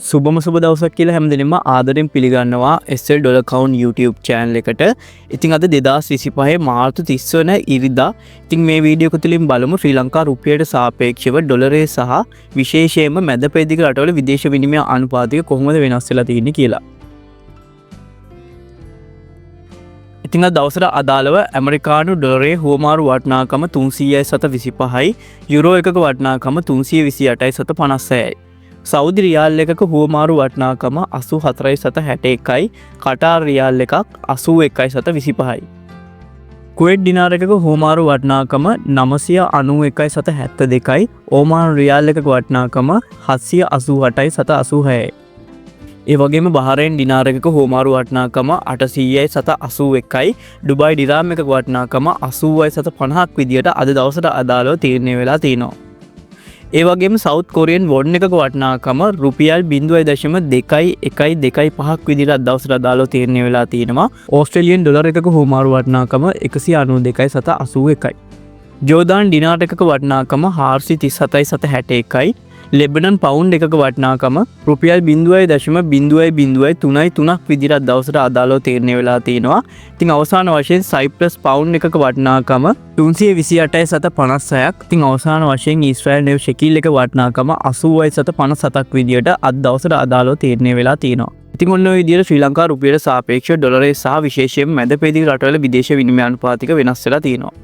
සුබම සුබ දවසක් කියලා හැමදෙනෙක්ම ආදරෙන් පිළිගන්නවා SL Dollar Count YouTube channel එකට. ඉතින් අද 2025 මාර්තු 30 වන ඉරිදා. ඉතින් මේ වීඩියෝ එක තුලින් බලමු ශ්‍රී ලංකා රුපියලට සාපේක්ෂව ඩොලරය සහ විශේෂයෙන්ම මැද පෙරදිග රටවල විදේශ විනිමය අනුපාතය කොහොමද වෙනස් වෙලා තියෙන්නේ කියලා. ඉතින් අද දවසට අදාළව ඇමරිකානු ඩොලරයේ හුවමාරු වටිනාකම 300.25යි, යුරෝ එකක වටිනාකම 328.56යි. සෞදි රියාල් එකක හුවමාරු වටිනාකම 84.61යි, කටාර් රියාල් එකක් 81.25යි. කුවේට් ඩිනාර් එකක හුවමාරු වටිනාකම 991.72යි, ඕමාන් රියාල් එකක වටිනාකම 788.86යි. ඒ වගේම බහරේන් ඩිනාර් එකක හුවමාරු වටිනාකම 800.81යි, ඩුබායි ඩිරාම් එකක වටිනාකම 80.50ක් විදියට අද දවසට අදාළව තීරණය වෙලා තිනවා. ඒ වගේම සවුත් කොරියන් වොන් එකක වටිනාකම රුපියල් 0.2125ක් විදිහට අද දවසට අදාළව තීරණය වෙලා තිනවා. ඕස්ට්‍රේලියන් ඩොලර් එකක හුවමාරු වටිනාකම 192.81යි. ජෝර්දාන් ඩිනාර් එකක වටිනාකම 437.61යි. ලෙබනන් පවුන්ඩ් එකක වටිනාකම රුපියල් 0.0033ක් විදිහට අද දවසට අදාළව තීරණය වෙලා තිනවා. ඉතින් අවසාන වශයෙන් සයිප්‍රස් පවුන්ඩ් එකක වටිනාකම 328.56ක්. ඉතින් අවසාන වශයෙන් ඊශ්‍රායල් නෙව් ෂෙකිල් එක වටිනාකම 80.57ක් විදිහට අද දවසට අදාළව තීරණය වෙලා තිනවා. ඉතින් ඔන්න ඔය විදිහට ශ්‍රී ලංකා රුපියලට සාපේක්ෂව ඩොලරය සහ විශේෂයෙන්ම මැද පෙරදිග රටවල විදේශ විනිමය අනුපාතික වෙනස් වෙලා තිනවා.